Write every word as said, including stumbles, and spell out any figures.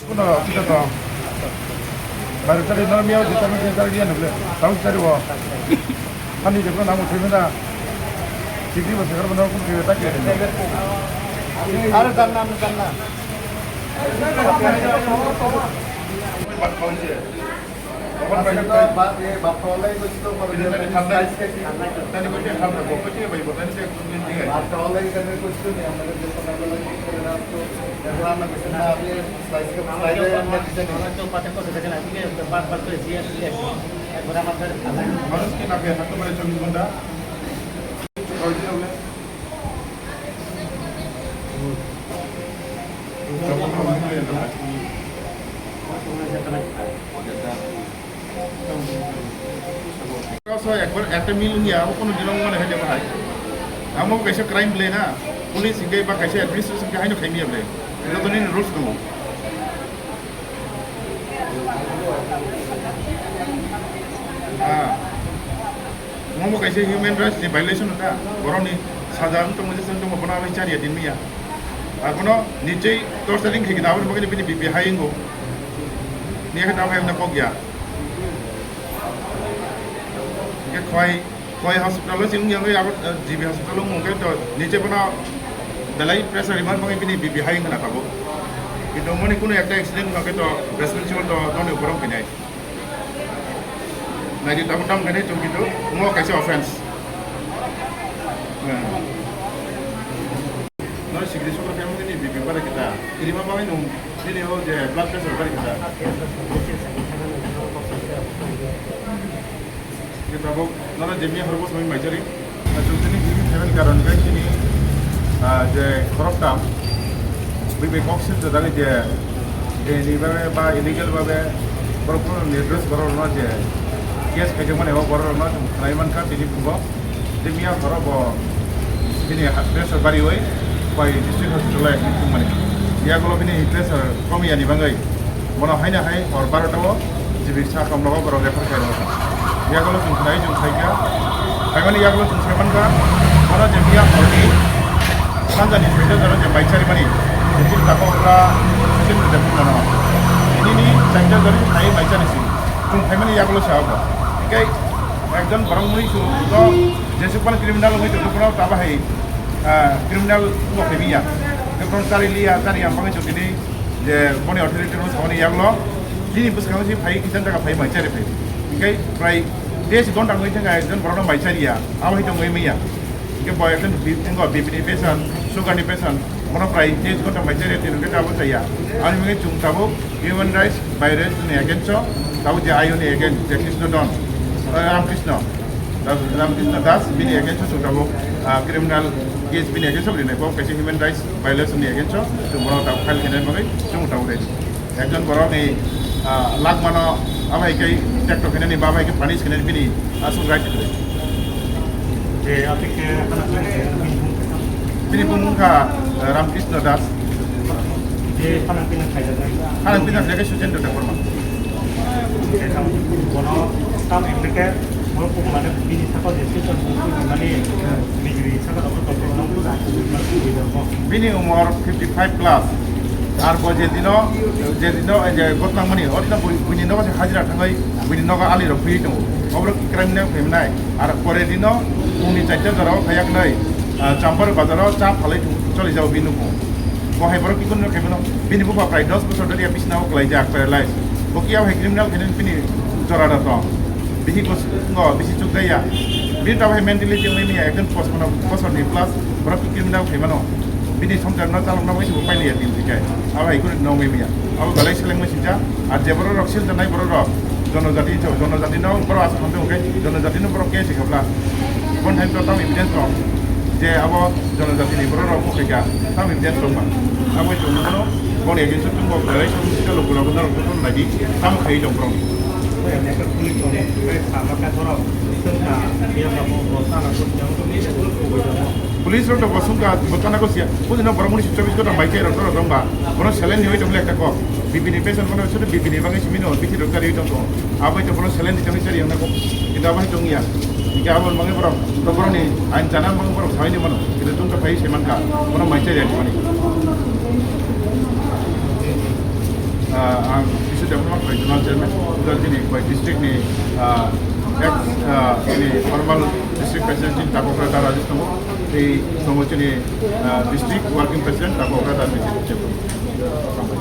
Kuno kita to. Baru tadi nol miau di tamu kita dia nol. Tahu tadi wo. Kami dia pun namu terima dah. Sigi masih kerja mana pun kita tak ya. Ada tanam tanam. Baat, ye baat to online gochhi to, mane, tani, tani, tani gochhi, tani gochhi, bhai, tani se ek din din hai. Baat to online karne gochhi to nahi, hamare jo sona wala ki karna to, ekbar hamare sona aap ye slice ka slice hai, hamare jo pate ko dekhe na, theek hai, baat baat to isi hai, ek baar hamare. Manush ki na kya, to bole chobbish ghonta. Original hai. Kaisa ekbar ekta mil wngya, abo kono dino wngmani hai de bahai. Amo kaisa crime belai na, police hinkhe ba kaisa administration khe haino khaimya belai. Joto nini rules tongo. Ah. Omo kaisa human rights ni violation wngkha, borokni saja wng tongma jesa wng tongma bono aboni chariya din manya. Abono nichoi torturing khaikhe aboni bagwi bini B P high wngo. Niya khe tamo kok ya. Hinkhe khwai, khwai hospital o chwng yang abo, eh, G B hospital o wngkhe to nichoi bono belai pressure rwmani bagwi bini B P high wngkha na tabuk. Kintu moni kunu ekta accident wngkha khe to responsible to noni borok hinai. Naidi tamo tam kene chwng kintu omo kaisa offense. No sigri sokra kemo kini B P bare kita. Kirima bagai nung nini ho je blood pressure bare kita. Kita bo nana jemi horbo sami maijari. Chwng chini B P phaimani karon khe chini, ah, je khoroktham, bini kok sil jodani je, je ni babe ba illegal babe borok phano ni dress borok rwna je case khaijakmani o borok rwna chwng khnai mankha tini phungo. Tei miya horo bo chini ha-, pressure bariwi bai district hospital o admit wngmani. Yagulo bini pressure komiyani bagwi. Bono haino hai hor barota o G B sa kom nogo borok refer khairokha. Yagulo chwng khnai chwng saikha. Phaimani yagulo chwng saimankha. Bono je miya horni sanjani soita jora je maicharimani. Jil tako hwra sisip de phunano. Nini chaita jora khai maichari si. Chwng phaimani yagulo sa obo. Hinkhe ekjon borok mui su to jesuk pan criminal mui to phunao taba hai, ah, criminal bo khaimiya. Ekjon chari liya, chari yang bagwi chwng tini je boni authority no saboni yaklo, bini bwskango se phai, kisan jaga phai, mai chari phai. Hinkhe prai teis ghonta wngwi thangkha ekjon borokno mai chariya, abo hai tongwi manya. Hinkhe bo ekjon bi-, wngkha B P ni patient, sugar ni patient, bono prai teis ghonta mai chariya, tini ghonta abo chaya. Aboni bagwi chwng tabuk human rights violation ni against o, tabuk je ayoni against, je Krishna Don, eh, Ram Krishna. Ram-, Ramkrishna Das, bini against o chwng tabuk, ah, criminal case bini against o rinai, bo kaisa human rights violation ni against o chwng bono tabuk file khainani bagwi chwng tabuk ready. Ekjon borok ni, ah, lak mano, abo hai khe tekto khainani ba abo hai khe punish khainani bini aswk right kwrwi. Je, abo khe khana khainani bini bumung kha, ah, Ramkrishna Das. Je, khana khainani khaijaknai. Khana khainani khe Suchendra Debbarma. Bono tam M P K, bono kok mane bini saka description mane B J P saka abo tongkol nang. Bini umor fifty five plus. Ar bo je dino, je dino, je gotnang mani, o dino bui-, buini nogo se hajira thangwi, buini nogo ali rok bui tongo. Oborok criminal khaimnai. Ar pore dino, pungni chaita jora o khayak nai, ah, Champar bazar o cha phalai thung choli jao bini nukhung. Bo hai borok kikon no khaimano, bini bupha prai dos bosor dhori bisna o kwlaijak, paralyze. Bo kiyao hai criminal khainani bini jora da tong. Bisi kos-, ngo, bisi chukjaya. Bini tabo hai mentality wngwi manya, ekjon pachpanno bosor ni plus, borok criminal khaimano. Bini somjak no chalok no wngwi se bo pailiya din tikai. Abo hai kunu no wngwi manya. Abo belai seleng wngwi sijak. Ar je borok rok sil tanai borok rok. Jonojati, jonojati no borok aswk hamjak hwnkhe, jonojati no borok case khabla. Bon hai to tamo evidence tong. Je abo jonojati ni borok rok bo khaikha, tamo evidence tong ba. Abo chwng bono, boni against o chwng bo belai chwng sita lok gula gula rok joto nai di, tamo khai tong borok. Police rok to bo sungka, bo tana ko sia. Bujino borok muni chobbish ghonta mai khe rok rok tong ba. Bono saline ni hoi tong le ekta kok. B P ni patient bono soto B P ni bagwi simi no, B P rok kari tong ko. Abo to bono saline ni tong sari yang na ko. Kita abo tong ya. Ika abo mangi borok, to borok ni ain chana mangi borok sai ni mano. Kita tong ta phai se man ka. Bono mai chari ani mani. District Development Regional Chairman, uda chini bai district ni, ah, ex, ah, chini formal district president chini Takokra da Rajesh tongo, tei tongo chini, ah, district working president Takokra da Bijit. Hambai.